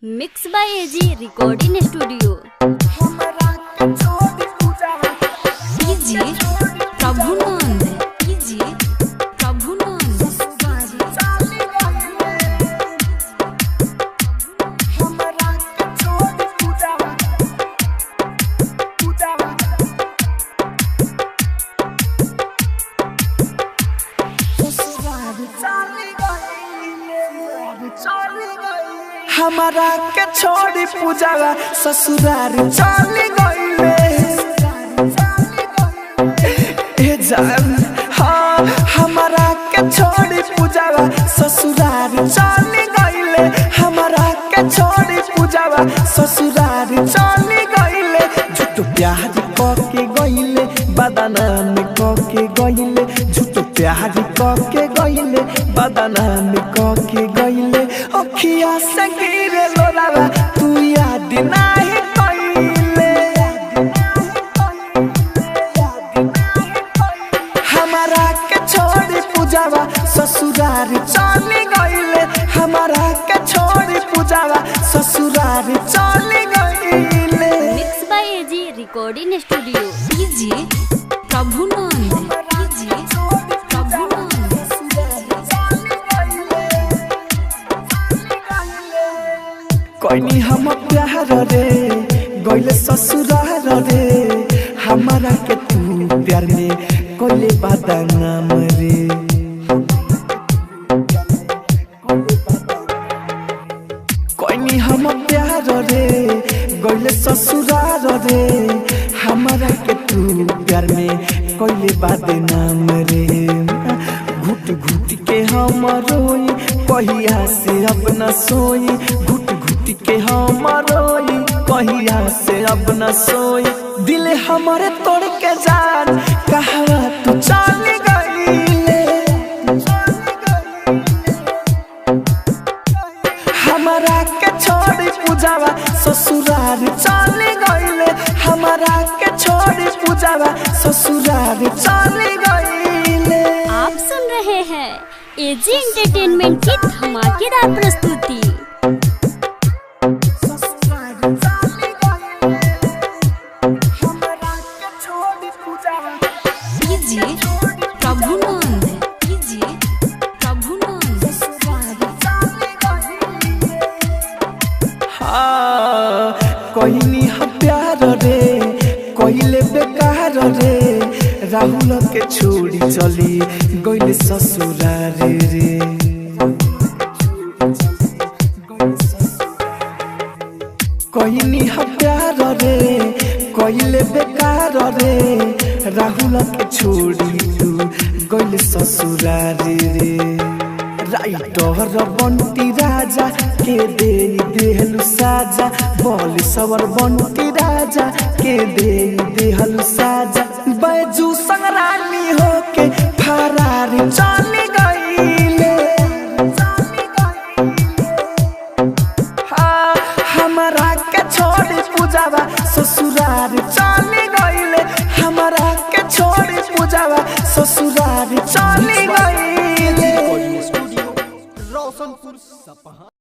Mix by AG recording studio. DJ Prabhunand, DJ Prabhunand. हमारा के छोड़ी पूजावा ससुरार चली गईले। ए जान हाँ, हमारा के छोड़ी पूजावा ससुरार चली गईले। हमारा के छोड़ी पूजावा ससुरार चली गईले। झूठ प्यार कके गईले, बदनाम कके गईले। झूठ प्यार कके गईले, बदनाम कके गईले। अखिया से गिरे लोरावा तू याद नाही कइले। हमारा के छोड़ी पूजावा ससुरार चली गईले। हमारा के छोड़ी पूजावा ससुरार चली गईले। Mix by AG recording studio. DJ Prabhunand, DJ Prabhunand. कोइनी हम प्यार रे गइले ससुरार रे। हमारा के तू प्यार में कोइले बदनाम रे। कोइनी हम प्यार रे गइले ससुरार रे। हमारा के तू प्यार में कोइले बदनाम रे। घुट घुट के हम रोई कहिया से अब न सोई। घुट घुट के हम रोई कहिया से अब न सोई। दिल हमारे तोड़ के जान कहवा तू चली गईले। हमारा के छोड़ी पूजावा ससुरार चली गईले। हमारा के छोड़ी पूजावा ससुरार चली गईले। आप सुन रहे हैं एजी एंटरटेनमेंट की धमाकेदार प्रस्तुति। DJ Prabhunand, DJ Prabhunand. हाँ, कोइनी हम प्यार रे कोइले बेकार रे। राहुल के छोड़ी चली गइले ससुरार रे। कोइनी हम प्यार रे कोइले बेकार रे। राहुल के छोड़ी तू गइले ससुरार रे। राइटर बंटी राजा के दे देहलु साजा। बोल सवर बंटी राजा के दे देहलु साजा। बैजू संग रानी होके फरार चली गईले। हाँ, हमारा के छोड़ी पूजावा ससुरार चली गईले। हमारा के छोड़ी पूजावा ससुरार चली गईले। रोशनपुर सपहा।